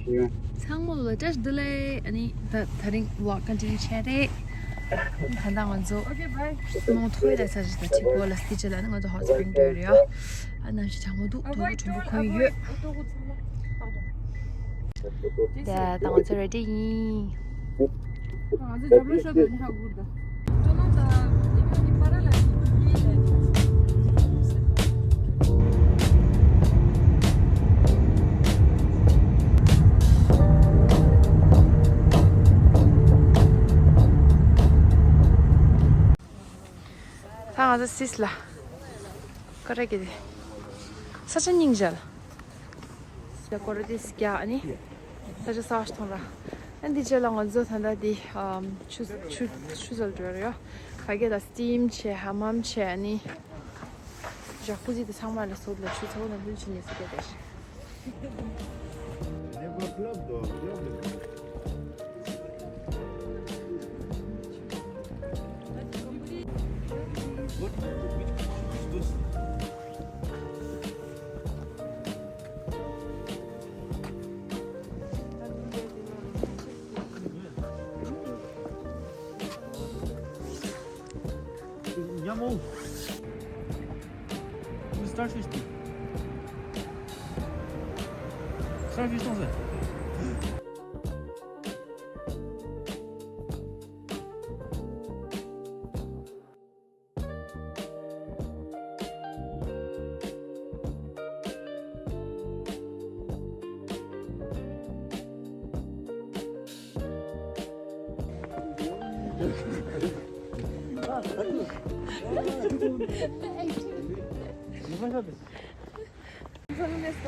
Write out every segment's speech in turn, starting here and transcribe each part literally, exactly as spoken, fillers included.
ཚང་མ་ལ་བཀྲ་ཤིས་བདེ་ལེགས། ཨ་ནི་ད་དེ་རིང་vlog continue བྱས་རེད། ད་ལྟ་ང་ཚོ་མོང་ཐོའི་ལ་ས་ཞིག་དང་གཅིག་པོ་ལ་སི་ཅི་ལ་ནི་ང་ཚོ་hot spring འགྲོ་ཡོད་རེད། ཨ་ནམ་ཞིག་གྲང་མོ་འདུག་དུ་རུ་ཁྲོན་པོ་ཁོན་ཡོད། ད་ད་ང་ཚོ་ready ཡིན། ད་ང་ཚོ་སིས་ལ་ཀ་ར་གི་དེ་ས་ཆ་སྙིང་རྗེ་ལ། ཡ་སྐོར་དེ་སྐྱ་ཨ་ནི་ས་ཆ་གསར་པ་ཞིག་མཐོང་ར། ཨ་འདི་རྗེས་ལ་ང་ཚོ་ད་ལྟ་དེ་ཨམ་ཆུ་ཆུ་ཆུ་ཟོལ་འགྲོ་རེད་ཡོ། ག་གེ་ལ་སི་ཊིམ་བྱས་ཧ་མམ་བྱས་ཨ་ནི་ཇག་ཀུ་ཟི་དེ་ཚང་མ་ལ་སོགས་ལ་ཆུ་ཚ་པོ་ནང་དུ་ཕྱིན་ནས་སུ་སྐད་བརྡ་ཞིག་ཉམས་འོང་། Starfish དང་། Starfish དང་ཟེར།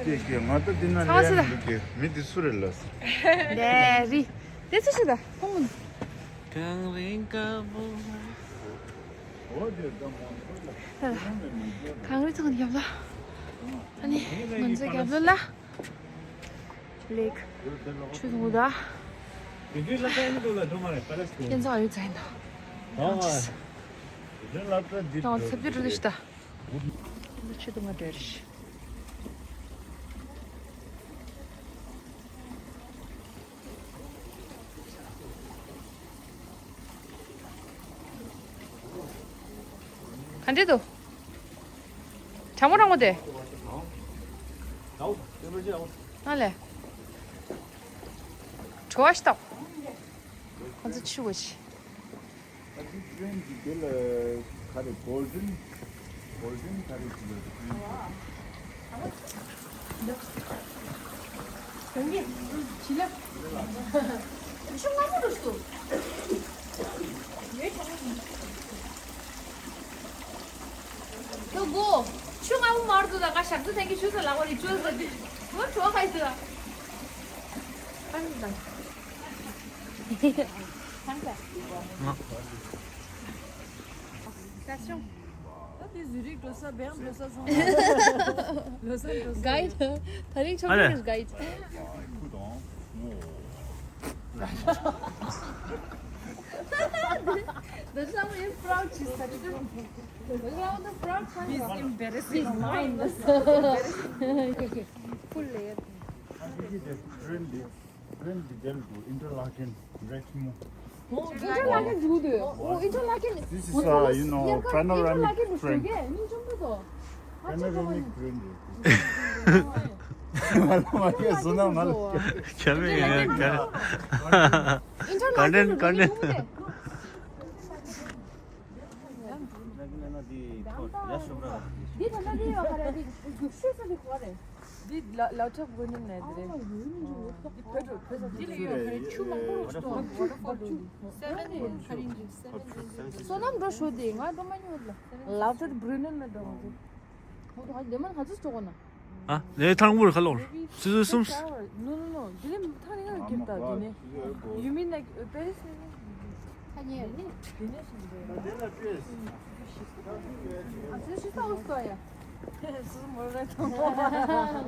ཀྱེ་ཀྱེ། ང་ད་འདི་ན་ཚ་བ་ལས་ཆེ་ད། འདུག་གི་མི་འདི་སུ་རེད་ལ། ལས་རི། དེ་ཚོ་ཆེ་ད་ཁོང་། གངས་རི་དཀར་པོ། གངས་རི་ཚོ་གི་རྒྱབ་ལ། ཨ་ནི་ང་ཚོའི་རྒྱབ་ལ་ལ། ལེག་ཆུ་འཐུང་གི་འདུག་ཁྱེད་ཚོ་ཨ་ཡོད་ཚ་ཡིན་ད། ཡང་ཆུ་ས། ཡང་ཚབ་ཏུ་འགྲོ་འདུག་ཤི་ད། ཆུ་འཐུང་ག་འགྲོ་རེད། ག་འདྲ་འདུག་གྲང་མོ་གྲང་མོ་དེ། ཨ་ལས། བྲོ་བ་ཞིག་བཏང་། ཁོ་ཚོ་ཆུ་བོ་ཆེ། ཨ་ཙི་ཀྲེན་གྱི་དེ་ལ་ག་རེ་གོལ་ཌན། གོལ་ཌན་ག་རེ་ཅི་ལ་ཀྲེན། ཆུ་མངར་མོ་རུ་སུ། ཡོད་ཆ་མོ། ཡོ་གོ། ཆུ་མངར་མོ་མར་དུ་ད་ག་ཞག་ཚོ་ཐན་གྱི་ཆུ་ས་ལ་བ་རི་ཆུ་ས་དི། ངོ་ཆོ་ཁ་ཡི་དུ་ད། ཁང་ས། ཁང་ས། ད་དེ་ཟུ་རིག་འགྲོ་ས་བེང་འགྲོ་ས་སོང་། ལོ་སར་འགྲོ་ས། གའིཌ། ད་རིང་ཆོག་གི་གའིཌ། There's someone in front, she's such a. There's someone in front, she's embarrassing. He's mine. Okay, okay. Full layer. Friendly, friendly gel to interlocking. Rexmo. Interlocking འདུག་དུས། ཨོ། Interlocking. This is, uh, you know, panoramic frame. Panoramic frame. Interlocking. Content, content. འདི་ད་ལྟ་འདི་ཡོད་ག་རེ། འདི་རྒྱུག་ཤོས་ས་འདི་ག་རེ། འདི་ལ་ལ་ཐབ་གོ་ནི་ནས་འདི་རེད། འདི་བོད་འགྲོ་བོད་ས་འདི་ལ་ཡོད་ག་རེ། ཆུ་མང་པོ་རུ་སྟོང་། Seven ག་རེ་འདི། Seven བསོད་ནམས་འགྲོ་ཤོག་དེ་ང་འགྲོ་མ་མྱོང་ལ། ལ་ཐབ་བུ་ནི་ནས་འགྲོ་མ་འགྲོ། ལེ་མོན་ག་ཚོད་སྤྲོ་གོ་ན། ཨ། ལེ་ཐང་བུར་ཁ་ལོར། སུ་སུ་སུམ། No, no, no. འདི་ནས་ཐང་ནས་ང་གིར་ད་འདི་ནས། You mean like, uh, Paris ནས་ནས། ཐ་ཉེ་ནས། འདི་ནས་སུ་འདི་རེད། ཨ་ཙི་ཤི་ས་འུ་སོ་ཡ། སུ་མོ་རེད་དང་།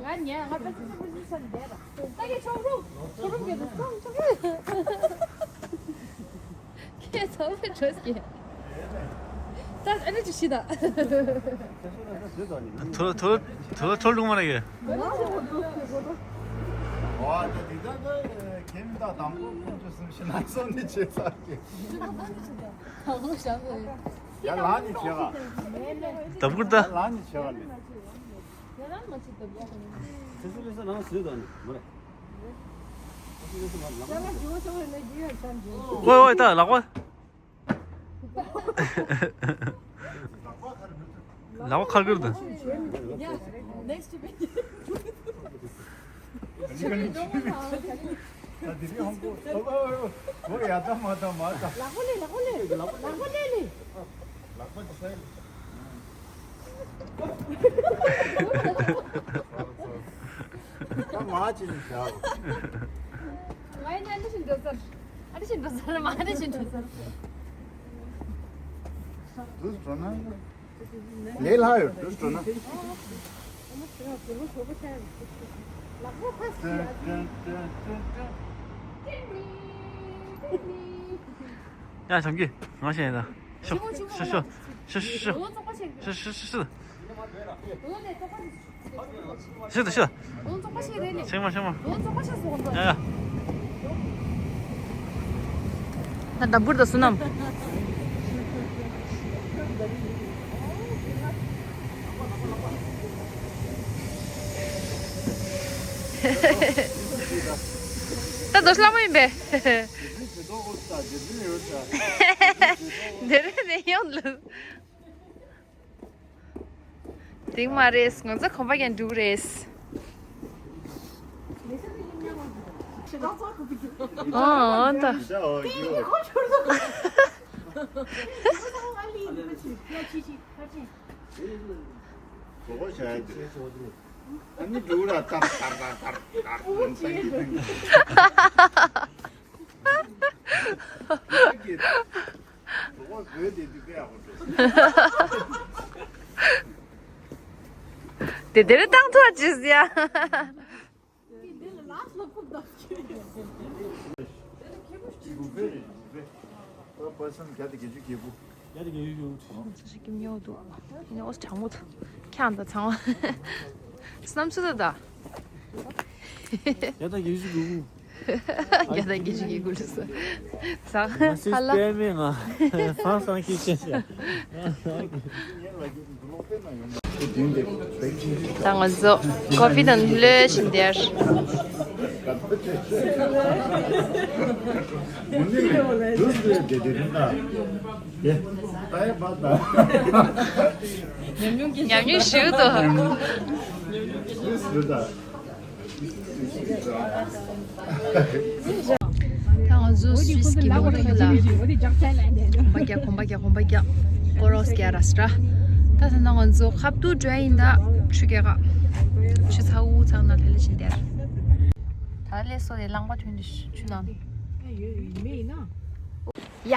ང་ཉལ་ང་པེ་སི་སི་པེ་སི་ས་འདས་ད། ད་གི་ཆོག་རུ། ཆོག་རུ་གི་ཆོག་ཆོག་གི། ཁྱེད་ཚོ་བས་བྲོས་ཀྱི། ད་ཨ་ནི་ཅི་ཤི་ད། ཐོ་ཐོ་ཐོ་ཐོ་ལུང་མ་རེད། ཝ་ད་དེ་ད་ད་ཁྱིམ་ད་དང་པོ་ཁོང་ཚོ་གསུམ་ཤི་ན་སོང་ནི་བྱེད་ཚར་གི། ཡ་ལ་ནི་བྱེད་ག། ད་བུར་ད། ཡ་ལ་ནི་བྱེད་ག་ལེ། ཁྱེད་ཚོ་ལས་ས་ནང་སུས་དང་ནི་མོ་རེད། ཁྱེད་ཚོ་ལས་ས་མ་ལག་པ། ཝེ་ཝེ་ད་ལག་པ། ལག་པ་ཁ་ཁར་དང་། ད་མ་ཅི་ནི་བྱ། ང་ཡི་ཨ་འདྲ་ཞིག་འགྲོ་ཚར། ཨ་འདྲ་ཞིག་འགྲོ་ཚར། མ་ཨ་འདྲ་ཞིག་འགྲོ་ཚར། དུས་འགྲོ་ན། ལས་སླ་ཡོད་དུས་འགྲོ་ན། ཡ་བྱང་གི་ང་ཞེས་ཡིན་ད། ཤོ་ཤོ་ཤོ་ཤོ་ཤོ་ཤོ་ཤོ་ཤོ། ཤི་ད་ཤི་ད། ཆེན་མོ་ཆེན་མོ། ཡ་ཡ། ད་ད་བུར་ད་བསོད་ནམས། ད་རྡོ་སླ་མོ་ཡིན་པས། འདི་རེད་ནས་ཡོང་ལ། དེང་མ་རེད། ང་ཚོ་གོམ་པ་རྒྱག་འགྲོ་གི་རེད། ཨོ་ཨོ་ད། ཨ་ནི་འགྲོ་ར་ཏར་ཏར་ཏར་ཏར་ཏར། དེ་དེར་བཏང་ཐུབ་ཅིག་ཡ། ཁྱེད་ཀྱི་མྱོང་འདུག་ཡིན་ནའི་ཨོ་གྲང་མོ་འདུག་ཁྱང་དང་ཚང་བ། བསམ་ཚུལ་ད། ཡ་ད་གི་ཞུ་གུ། རྒྱ་དང་རྒྱ་ཞིག་གི་གུ་ལུ་སོ། ང་སིས་པད་མེད་ང་། སང་སང་ཁྱི་ཤེས་ཤེས། ད་ང་ཚོ་ཀོ་ཕི་དང་ལོས་བཞིན་དེར། ཉམས་མྱོང་ཞུ་དོ། ད་ང་ཚོ་སུད་སི་གི་ལུང་ཐུག་ལ། གོམ་པ་རྒྱག་གོམ་པ་རྒྱག་གོམ་པ་རྒྱག་ཀོ་རོག་སི་རྒྱག་ར་སི་ར། ད་ད་ང་ཚོ་ཁབ་ཏུ་འགྲོ་ཡིན་ད། ཆུ་རྒྱག་ག་ཆུ་ཚ་བོ་ཚ་ན་ལྷ་ལྷ་བཞིན་དེར། ད་ལས་སོ་དེ་རླངས་པ་ཐོན་ཏེ་ཆུ་ནང་། ཡ།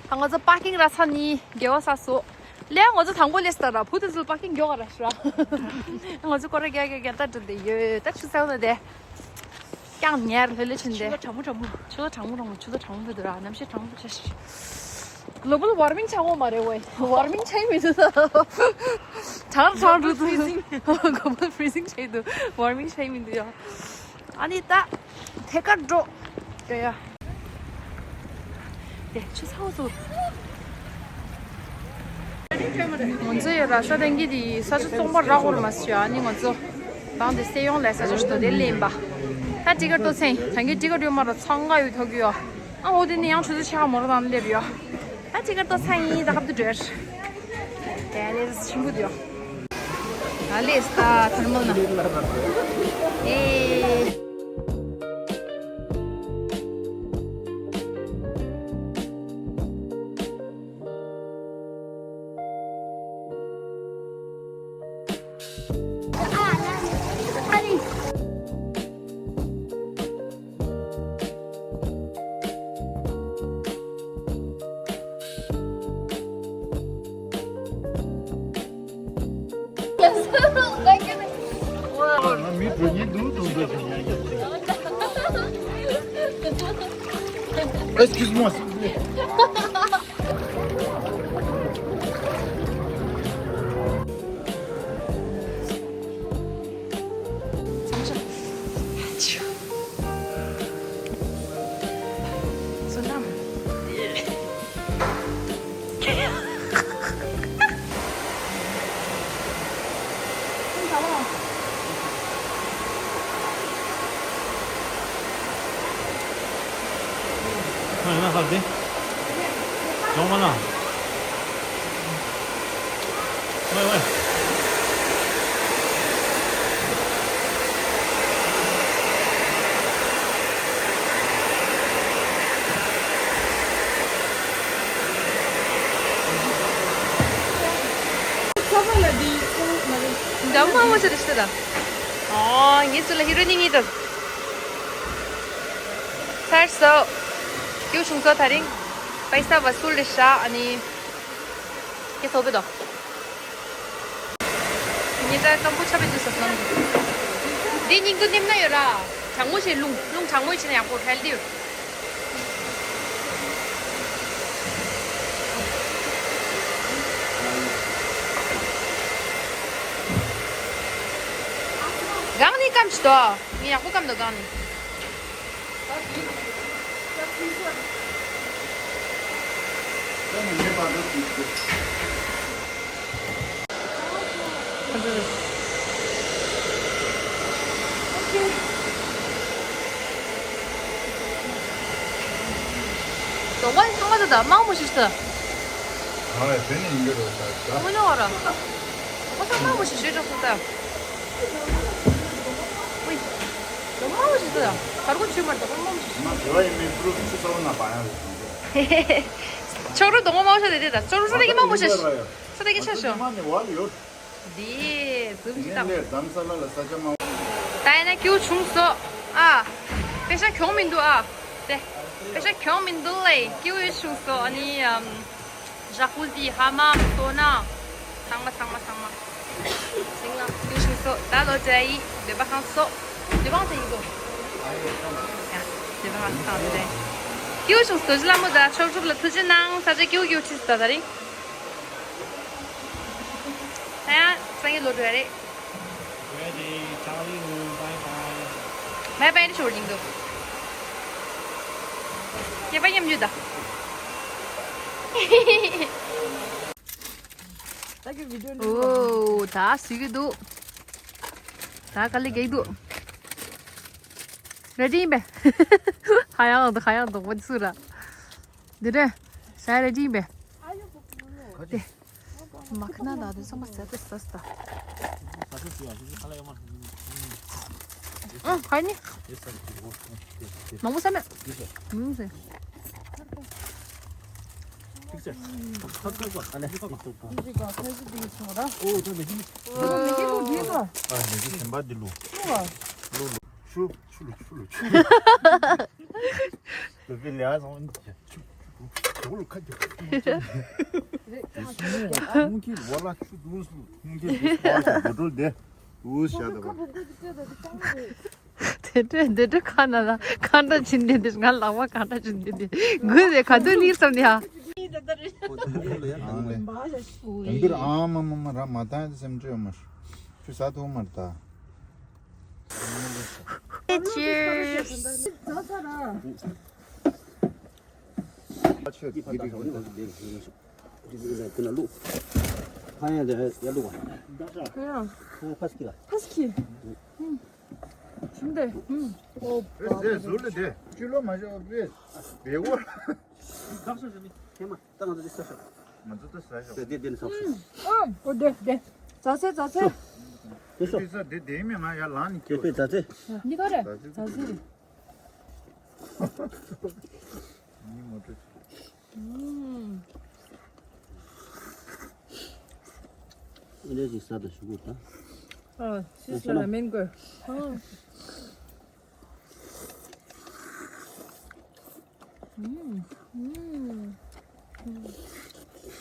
ད་ང་ཚོ་པར་ཀིང་ར་ས་ནི་དགེ་བ་ས་སོ། ལས་ང་ཚོ་དང་པོ་ལས་སྟ་ར་བུ་དེ་ཚོ་པར་ཀིང་མགྱོགས་ག་ར་ཤི་ར། ང་ཚོ་སྐོར་ར་རྒྱག་རྒྱག་རྒྱག་ད་འགྲོ་དེ་ཡོད་ད་ཆུ་ཚ་བོ་ན་དེ། ཀྱང་ཉལ་ལྷོད་ལྷོད་ཕྱིན་ཏེ། ཆུ་ཚོད་གྲང་མོ་གྲང་མོ། ཆུ་ཚོད་གྲང་མོ་གྲང་མོ་ཆུ་ཚོད་གྲང་མོ་ཕེབས་འདུག་ར་གནམ་གཤིས་གྲང་མོ་ཆ་ཤི། གློ་བལ་ཝར་མིང་ཆགས་འོ་མ་རེད་ཝེ། ཝར་མིང་ཆགས་མི་འདུག་ད། གྲང་གྲང་འགྲོ་འདུག་གློ་བལ་ཧྥི་རི་ཟིང་ཆགས་འདུག་ཝར་མིང་ཆགས་མི་འདུག་ཡ། ཨ་ནི་ད། ཐད་ཀར་འགྲོ། ཡ་ཡ། དེ་ཆུ་ཚ་བོ་ཚོ། ང་ཚོ་ཡོད་ར་ས་དང་གི་དེ་ས་ཆ་སྟོང་པ་རག་འོར་མ་སི་ཨ་ནི་ང་ཚོ། བང་དེ་སེ་ཡོང་ལ་ས་ཆ་ཞིག་ཏུ་དེ་ལེན་པ། ད་ཊི་ཀེ་ཊི་ཏོ་ཚན་ད་གི་ཊི་ཀེ་ཊི་ཡོད་མ་ར་ཚང་ག་ཡོད་ཐོག་གི་ཡོད། ཨ་འོ་དེ་ནི་ཡང་ཆུ་ཚོད་ཕྱེད་ཀ་མོ་ར་དང་སླེབས་ཡོད། ད་ཊི་ཀེ་ཊི་ཏོ་ཚན་ཡིན་ད་ཁབ་ཏུ་འགྲོ་ཡ། དེ་ལས་ཆེན་པོ་དེ་ཡོད། ད་ལས་ད་ཐར་མལ་ན། ཨེ། Excuse-moi, s'il vous plaît. ཡང་ན་ཧ་དེ། ཡོང་མ་ན། ཝེ་ཝེ། འདམ་མང་པོ་ཞིག་རེད་ཤག་ད། ཨོ། ངེད་ཚོ་ལ་ཧི་རོ་ནི་གཉིས་དང་། ཚར་སོང་། ཁྱེའུ་ཆུང་ཚོ་དེ་རིང་པེ་ས་བ་སུལ་རེད་ཤག་ཨ་ནི། ཁྱེད་ཚོ་བོད་དོ། ངེད་ཅག་སྐམ་པོ་ཆགས་པའི་དུས་སུ་སོང་། འདི་སྙིང་དུ་ནེམ་ན་ཡོད་ར། གྲང་མོ་ཞིག་རླུང་། རླུང་གྲང་མོ་ཡིན་ན་ཡག་པོ་ཧེལ་དི་ཡོད། གང་ནས་སྐམ་ཞིག་དོ། ངས་ཡག་པོ་སྐམ་དོ་གང་ནས། ལོག་པ་ཚང་མ་ད་ད་མང་པོ་ཞིག་ད། ཨ་དེ་ནི་ཡིན་གྱི་རེད་ད། དངོས་གནས་བ་ར། ལོག་པ་ཚང་མ་མང་པོ་ཞིག་ཞུས་ཆོག་སོང་ད། ཨུའི། ལོག་པ་མང་པོ་ཞིག་ད། གར་གོ་ཆུ་མར་ད་པ་མང་པོ་ཞིག་ང་དེ་བ་ཡིན་མིན་ཕུ་རུ་ཆུ་ཚ་བོ་ན་བ་ཡང་རེད། ཆོག་རུ་དོ་མ་མང་པོ་ཞིག་དེ་དེ་ད། ཆོག་རུ་ས་དེ་གི་མང་པོ་ཞིག་ས་དེ་གི་ཆ་ཤོ། མ་ནི་བ་ལ་ཡོད། དེ་ཟུམ་ཞིག་དང་། ནས་ལས་ཟམ་ས་ལ་ལ་ས་ཆ་མང་། ད་ཡིན་ན་ཁྱེའུ་ཆུང་སོ། ཨ། པེ་ཤ་གྱོང་མི་འདུག་ཨ། དེ། པེ་ཤ་གྱོང་མི་འདུག་ལེ། ཁྱེའུ་ཆུང་སོ། ཨ་ནི་ཨམ། ཇ་ཀུ་ཟི། ཧ་མམ། སོ་ན། ཚང་མ་ཚང་མ་ཚང་མ། ཟིང་ལ་ཁྱེའུ་ཆུང་སོ། ད་ལོ་ཇ་ཡི་འདོད་པ་ཁང་སོ། འདོད་པ་ཁང་ས་ཡི་གོ། ཡ། འདོད་པ་ཁང་ས་ཁང་ས། ཁྱེའུ་ཆུང་སོ། ཇི་ལ་མོ་ད་ཆོག་གྲུབ་ལ་ཐུགས་རྗེ་གནང་། ས་ཆ་ཁྱེའུ་ཁྱེའུ་ཆི་སོ་ད་ད་རིང་། ད་ཡང་སང་ཉིན་ལོ་འགྲོ་ཡ་རེད། Ready, Charlie, bye bye. Bye bye ནི་ཤོར་ཡིན་འདུག་ཡ་པ་ཉམས་ཡོད་ད། ད་གི་བི་ཌིའོ་ནི། ཨོ། ད་སུ་གི་འདུག་ད་ག་ལེ་གེག་འདུག Ready ཡིན་པས། ཧ་ཡང་འདུག་ཧ་ཡང་འདུག་མ་སུ་ར། འདི་རེད། ས་རེ་ཅིག་པས། དེ། མ་ཁ་ན་ད་དུ་ཚང་མ་ཟ་དུ་ཟ་ཟ། ཨང་ཁ་ནི། མང་པོ་ཟ་མེད། མང་པོ་ཟ། ཨོ་ད་མེ་ཀི་ལུ་དེ་ད། ཨ་མེ་ཀི་སེམས་པ་འདི་ལུ། ལུ་བ། ལུ་ལུ། ཤུ། ཆུ་ལུ་ཆུ་ལུ་ཆུ་ལུ། ལུ་པི་ལེ་སོང་། ཆུ་ཆུ་ཆུ་ལུ་ཁ་ཆུ། ཁུང་ཁྱི་ཝ་ལ་ཆུ་དུང་སུ་ཁུང་ཁྱི་དུང་སུ་བ་ཆུ་བོ་ཏོལ་དེ་དུ་ཤ་ད་པ། དེ་འདྲ་དེ་འདྲ་ཁ་ན་ལ་གང་འདྲ་ཕྱིན་དེ་འདྲ་ང་ལག་པ་གང་འདྲ་ཕྱིན་དེ་འདྲ་དགོས་ཟེར་ག་དུས་ལིར་ཙམ་དེ་ཧ། དུང་དུར་ཨ་མ་མ་མ་ར་མ་ཐང་དེ་སེམས་ཁྲལ་མ་ཆུ་ས་ཐོག་མར་ད། Cheers. ཨ་ལས་ཅིག་ཟ་དང་ཞུ་གོ་ད། ཨ་སིས་ལ་ར་མེན་དགོས། ཨ།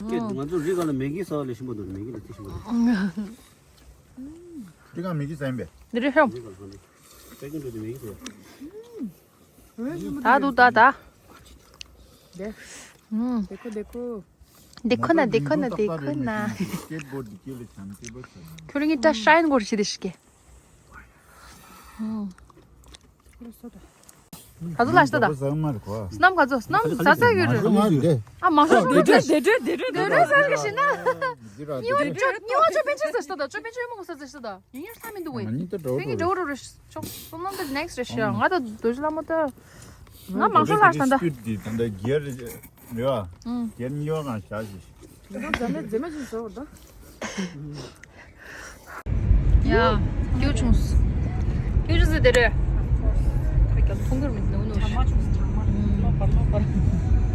ཨ། ང་ཚོ་རི་ག་ལ་མེ་གི་ཟ་བ་ལས་ཞིམ་པོ་འདུག་མེ་གི་ལ་དེ་ཞིམ་པོ་འདུག་རི་ག་མེ་གི་ཟ་ཡིན་པས། འདི་རི་ཧྲོམ། རི་ག་ལ་ཟ་ནི། ད་གིན་འགྲོ་དེ་མེ་གི་ཟ། ད་འདུག་ད་ད། དེ། ཨ། དེ་ཁོ་དེ་ཁོ། དེ་ཁོ་ན་དེ་ཁོ་ན་དེ་ཁོ་ན། སྐེད་བོརྡ་དེ་སྐེད་ལ་བྱམས་སྐེད་པོ་བྱམས། ཁྱོད་རང་གི་ཏྲ་ཤ་ཡིན་གོ་རེ་ཞིག་དེ་ཞིག་གེ། ཨ། ད་ཚོ་ལ་ཤི་ད་ད། ཟ་མ་རེད་གོ། སྣམ་ག་ཚོ་སྣམ་ཟ་ཟ་ཡོད་རེད། ང་རེད། ཨ་མ་ཤོ་སྡོད་སྡོད་སྡོད་སྡོད་སྡོད་ཟ་རེ་ཞིག་ན། ཉི་མ་ཅོ་ཉི་མ་ཅོ་པན་ཆེ་ཟ་ཤི་ད་ད་ཅོ་པན་ཆེ་མོ་གོ་ཟ་ཟ་ཤི་ད་ཡིན་ཡང་ས་མི་འདུག་ངས། ང་གཉིས་ད་འགྲོ་ཁྱོད་ཀྱི་འགྲོ་འགྲོ་རེ་ཆོག་སོ་ནམ་ད་next རེ་ཤི་ང་ད་རྡོ་རྗེ་ལྷ་མོ་ད། ང་མང་ཤོས་ལ་ད་ལྟ། སྐྱུར་འདི་ད་ལྟ་སྒེར་རེད་ར། ཨུང་། སྒེར་གཉིས་པ་ང་བཞག་ཞིག་ད་ལྟ་འཛེམ་མེད་འཛེམ་མེད་ཅིག་བཟོ་བར་ད། ཡ། སྐྱུར་བྱུང་། སྐྱུར་བྱུང་ཟེར་དེ་རེད། ཁ་རྒྱབ་མཐོང་གི་མི་འདུག་ནོ། གྲང་མ་བྱུང་། གྲང་མ། ལོག་པར་ལོག་པར།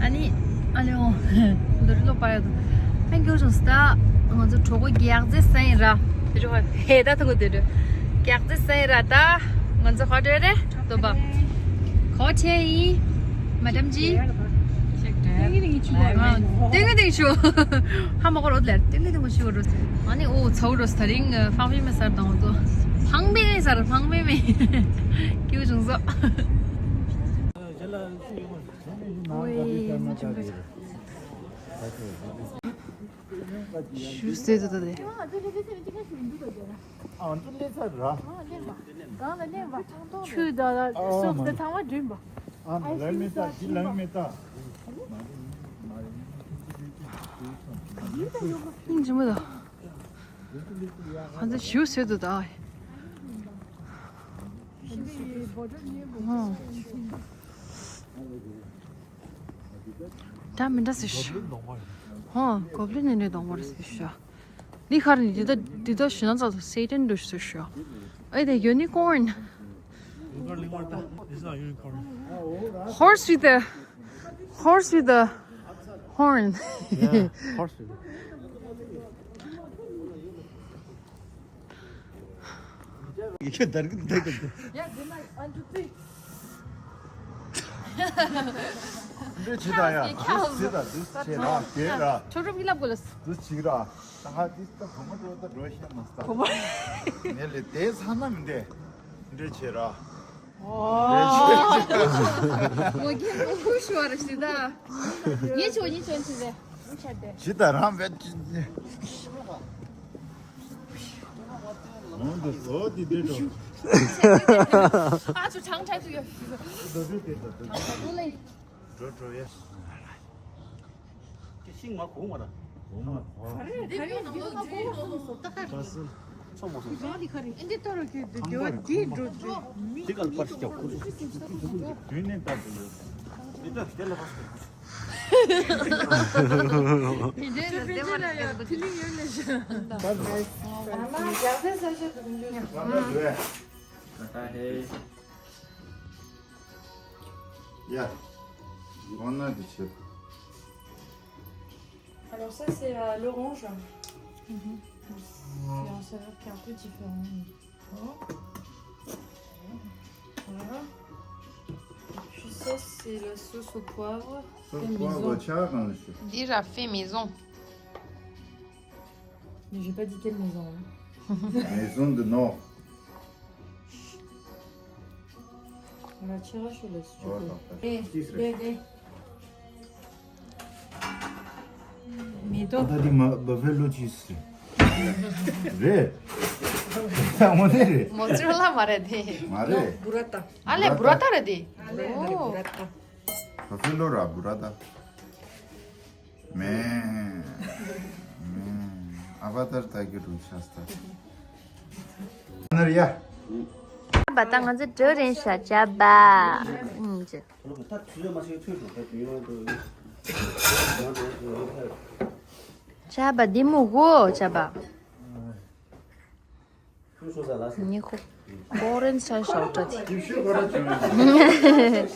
ཨ་ནི། ཨ་ལེ་འོ། འདི་རུ་ལོག་པ་ཡོད་དོ། ཨ་སྐྱུར་བྱུང་ཟེར་ད། ང་ཚོ་གྲོགས་པོ་རྒྱག་རྩེ་ས་ཡིན་ར། དེ་རུ་ཧེ་ད་ཐུག་གོ་དེ་རུ། རྒྱག་རྩེ་ས་ཡིན་ར་ད། ང་ཚོ་ཧོ་ཊེལ་རེད་དོ་པ། ཁོ་ཆེ་ཡིན། མ་ཌམ་ཇི། ཏེང་ཏེང་ཆུ། ཧ་མ་གོ་རོ་ལེར་ཏེང་ཏེང་ཆུ་རོ། ཨ་ནི་འོ་ཚའུ་རོ་ད་རིང་ཧྥང་བི་མེ་སར་དང་འོ་ཚོ། ཧྥང་བི་མེ་སར་ཧྥང་བི་མེ། སྐྱུར་བྱུང་ཟེར། ཨོའི། ཞུ་སེ་དུ་དུ་དེ། ཨ་འདི་ལས་ཚར་ར། ཆུ་ད་ལ་སོགས་དེ་ཚང་མ་འགྲིམ་པ། ཨ་ལང་མེ་ད་འདི་ལང་མེ་ད། ཨིན་ཇི་མོ་ད། ཧ་འདི་ཞུ་སེ་དུ་ད། ཨ། ད་མི་འདྲ་ཟེར་ཞུ། ཧོ་གོབ་ལིན་ནི་འདྲའི་གདོང་པར་ཟེར་ཞུ། འདི་ཁར་ནི་འདི་ད་འདི་ད་ཞུ་ན་ཚ་ཚ་སེ་ཏན་འདྲ་ཟེར་ཞུ། ཨེ་དེ་ཡུ་ནི་ཀོརན། It's not unicorn. Horse with a horse with a horn. Yeah, horse with a ཡིག་ཆ་དར་གི་འདུག་གི་འདུག་ཡ་དེ་ན་ཨ་འདུག་ཚེ། འདི་ཇི་ལྟར་ཡ། འདི་ཇི་ལྟར་འདི་ཇི་ལྟར་དེ་ལ། ཁྲོ་ཁྲོ་མི་ལབ་དགོས་ལ། འདི་ཇི་ལྟར། ད་ཧ་འདི་ད་གོ་མ་འགྲོ་ད་འགྲོ་ཤེས་མ་སྟ། གོ་མ། ངས་ལས་དེ་ཚ་ན་མི་འདས། འདི་ཇི་ལྟར། ཨོ། ངོ་རྒྱལ་མོ་ཁུ་ཤོར་ཞིག་ད། ཉེ་ཆོ་ཉེ་ཆོ་ཆི་ཟེ། ཇི་ལྟར་རང་བེད། ཨོ་འདི་འདི་འགྲོ། ཨ་ཚོ་ཆང་ཆང་ཚུ་ཡོད། འགྲོ་འགྲོ་འགྲོ་ཡ། ཤིང་མ་གོང་མ་ར། གོང་མ་གོང་། ཁ་རེ་ཁ་རེ་འདི་མ་གོང་མ་གོང་མ་སོ་ད་ཁ་རེ། ཚོ་མ་སོ། ཁ་རེ་ཁ་རེ། འདི་ལྟ་རོ་ཁྱོད་འདི་འདི་བ་འདི་འགྲོ་འདི། འདི་ག་ལ་པར་ཞིག་རྒྱབ་ཁུ་ཚུ། དུས་ནས་ལྟ་དུ་ཡོད། འདི་ལྟ་དེ་ལ་པར་ཞིག་རྒྱབ་ཁུ་ཚུ། དེ་འདྲའི་ལ་དེ་མ་ལ་རྒྱབ་ཁུ་ཚུ། ཕི་ལིང་ཡོད་ལེ་ཞིག་མ་མ་རྒྱག་ཚེ་ས་ཞོ་དུ་མི་འདུག་ད་ཧེ། ཡ། ཝང་ན་དེ་བྱེད། Alors ça, c'est euh, l'orange. Mhm. C'est un saveur qui est un peu différent. Voilà. Et puis ça, c'est la sauce au poivre. Sauce au poivre, fait maison. འདི་ར་fait maison. Mais j'ai pas dit quelle maison, hein. Maison de Nord. Voilà, tire sur le sucre. Voilà, parfait. Eh, eh, eh. མེ་ཏོག་ད་འདི་མ་buffalo cheese རེད། རེད། ད་འོ་ནི་རེད། མོ་ཙི་རེ་ལ་མ་རེད་དེ། མ་རེད། Burrata. ཨ་ལེ་Burrata རེད་དེ། ཨ་ལེ་ཨོ། Burrata. Buffalo ར་Burrata. མེ། མེ། ཨ་བ་ཏར་ད་གི་རུ་ཤ་སྟ། ནར་ཡ། བ་ད་ང་ཚོ་འགྲོ་རན་ཤ་ཅ་བ། ཨུམ་ཅི། ཅ་བ་འདི་མོ་གོ་ཅ་བ། ཉི་ཁུ། ཀོ་རེན་ས་ཞའོ་ཏྲ་ཏི། དེ།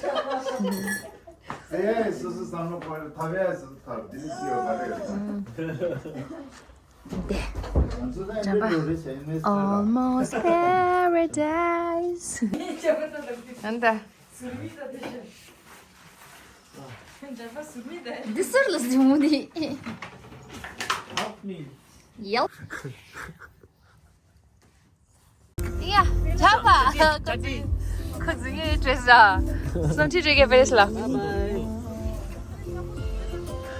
Almost paradise. ཨན་ད། འདི་སུར་ལ་སི་མུ་དི། ཡ། ཡ། ཇ་པ། ཁོ་ཚོ་ངའི་ཌེ་སི་ར། སམ་ཁྲི་རེ་གེ་པེ་རེ་སི་ལ།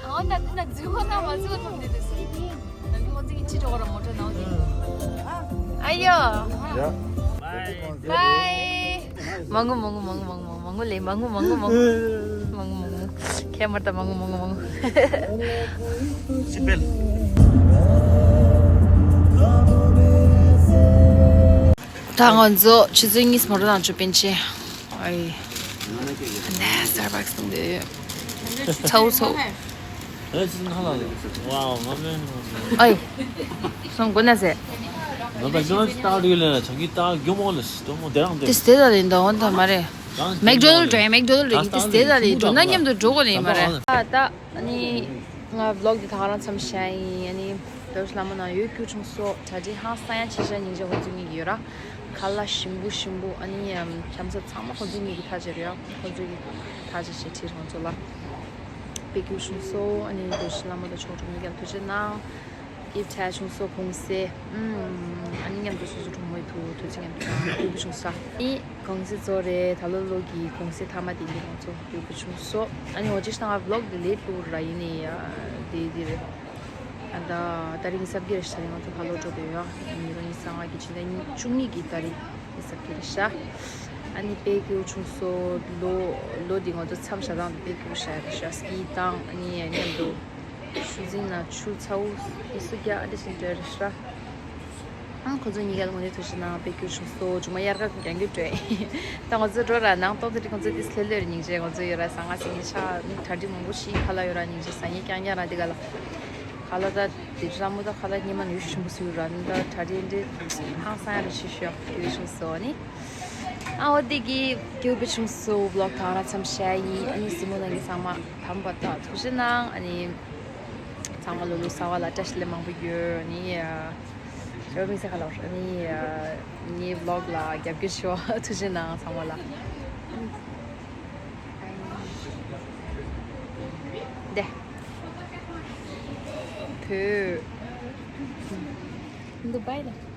ཨོ་ན་ན་ཛི་ཧོ་ན་མ་ཛི་ཧོ་ཐོང་དེ་དེ་སི། ཁོ་ཚོ་ངའི་ཁྲི་ཏོ་ར་མོ་ཊ་ནའོ་དེ། ཨ་ཡོ། ཡ། བའི། མང་ངུ་མང་ངུ་མང་ངུ་མང་ངུ་མང་ངུ་ལེ་མང་ངུ་མང་ངུ་མང་ངུ། མང་ངུ་མང་ངུ། ཁྱད་མར་ད་མང་ངུ་མང་ངུ་མང་ངུ། ད་ང་ཚོ་ཆུ་ཚོད་གཉིས་མ་རོ་དང་ཆུ་པན་ཆེ། ཨའི། ནས་སི་ཊར་བྷག་སི་འཐུང་དེ་ཚའོ་ཚའོ། ཨེ་ཅི་ན་ལ་ལེ། ཝའོ་ང་མེ། ཨོའི། སོང་གོ་ན་ཟེ། ང་ད་ཅི་ན་ཅི་ཏག་ཏུ་ལེ་ཆང་གི་ཏག་གྱོ་མོ་ལེ་སི་ཏོ་མོ་དེ་རང་དེ། དེ་སྟེ་ད་ལེ་འདོན་འོན་ད་མ་རེད། མེག་ཌོ་ནལ་ཌི་མེག་ཌོ་ནལ་ཌི་དེ་སྟེ་ད་ལེ་འགྲོ་ན་མཉམ་དུ་འགྲོ་གོ་ལེ་མ་རེད། ཨ་ད་ཨ་ནི་ང་བི་ལོག་འདི་ད་ག་རང་མཚམས་བཞག་ཡིན། ཨ་ནི་རྡོ་རྗེ་ལྷ་མོ་ནང་ཡོད་སྐྱིད་ཆུང་སོགས་གྲ་སྒྲིག་ཧང་སང་ཡང་ཆེ་ཤ་སྙིང་རྗེ་ཁོང་ཚོ་གཉིས་ཀྱི་ཡོད་ར། ཁ་ལག་ཞིམ་པོ་ཞིམ་པོ། ཨ་ནི་ཁྱམ་ས་ཚང་མ་ཁོང་ཚོ་གཉིས་ཀྱི་ཐག་བཅད་རེད་ཡ། ཁོང་ཚོ་གི་ཐག་བཅད་བྱས་ཁྲིད་ཁོང་ཚོ་ལ། དཔེ་སྐྱིད་ཆུང་སོགས། ཨ་ནི་རྡོ་རྗེ་ལྷ་མོ་དང་ཆོག་གྲུབ་གཉིས་ཀ་ལ་ཐུགས་རྗེ་གནང་། སྐྱིད་ཆ་ཆུང་སོགས་གུང་སེ། ཨ་ནི་མཉམ་དུ་སོ་སོ་གྲོགས་མོའི་ཐུགས་ཐུགས་རྗེ་མཉམ་དུ་དང་སྐྱིད་པོ་ཆུང་ས། ཨ་ནི་གུང་སེ་ཚོ་རེད། ད་ལོ་ལོ་གི་གུང་སེ་ཐ་མ་དེ་ཡིན། ཁོང་ཚོ་སྐྱིད་པོ་ཆུང་སོགས། ཨ་ནི་འོ་ཅི་ཤ་ང་བི་ལོག་དེ་ལེ་ཊི་ལུག་ར་ཡིན་ནི་ཡ། དེ་དེ་རེད། ཨ་ད་ད་རིང་སབ་ཀྱི་རེད་ཤ། ད་རིང་ང་ཚོ་ཕ་ལོ་འགྲོ་དེ་ཡོད། ཉི་རོ་ཉི་ཤུ་རྩ་ལྔ་གི་ཕྱི་ཟླ་བཅུ་གཉིས་ཀྱི་ད་རིང་སབ་ཀྱི་རེད་ཤ། ཨ་ནི་དཔེ་སྐྱིད་པོ་ཆུང་སོགས། ལོ་ལོ་འདི་ང་ཚོ་མཚམས་བཞག་སྟངས་དེ་དཔེ་སྐྱིད་པོ་ཤ་རེད་ཤ། སྐྱིད་སྟངས། ཨ་ནི་མཉམ་དུ་ཆུ་རྫིང་ན་ཆུ་ཚ་བོ་ཨི་སུ་རྒྱ་ཨ་དེ་བཞིན་འདྲ་རེད་ཤ། ཨང་ཁོ་ཚོ་གཉིས་ཀ་ལ་དངོས་གནས་ཐུགས་རྗེ་གནང་། དཔེ་སྐྱིད་ཆུང་སོ། མཇུག་མ་དབྱར་ཁ་རྐྱང་རྐྱང་སྤྲོད། ད་ང་ཚོ་འགྲོ་ར་ནང་སྟོང་ཚོ་དེ་ཁོ་ཚོ་དེ་སླེ་ལོས་ར་སྙིང་རྗེ། ང་ཚོ་ཡོད་ར་ཟ་ང་ཟིང་ངེ་ཆ་གྲ་སྒྲིག་མང་པོ་ཞིག་ཁ་ལག་ཡོད་ར་སྙིང་རྗེ། ཟ་ངེ་རྐྱང་རྐྱང་ར་དེ་ག་ལ། ཁ་ལག་ད་དེ་ལྷ་མོ་ད་ཁ་ལག་སྙེ་མ་ཡོད་ཞིམ་པོ་སུ་ཡོད་ར། ད་གྲ་སྒྲིག་འདྲེ་ཧང་སང་ཡ་ར་ཤི་ཤོ་དཔེ་སྐྱིད་ཆུང་སོ་ནི། ཨ་འོ་དེ་གི་སྐྱིད་པོ་ཆུང་སོ་བི་ལོག་ད་ག་རང་མཚམས་བཞག་ཡིན། ཨ་ནི་སྲིང་མོ་ནང་གི་ཚང་མ་དམ་པ་དང་ཐུགས་རྗེ་གནང་། ཨ་ནི། ཚང་མ་ལོ་ལོ་གསར་པ་ལ་བཀྲ་ཤིས་བདེ་ལེགས་མང་པོ་ཡོད། ཨ་ནི་རེ་བ་མིག་ས་ཁ་ལ་ཨ་ནི་ངའི་བི་ལོག་ལ་རྒྱབ་སྐྱོར་ཞུ་བ་ཐུགས་རྗེ་གནང་ཚང་མ་ལ། འདི་བོད། འདི་བའི་ལ།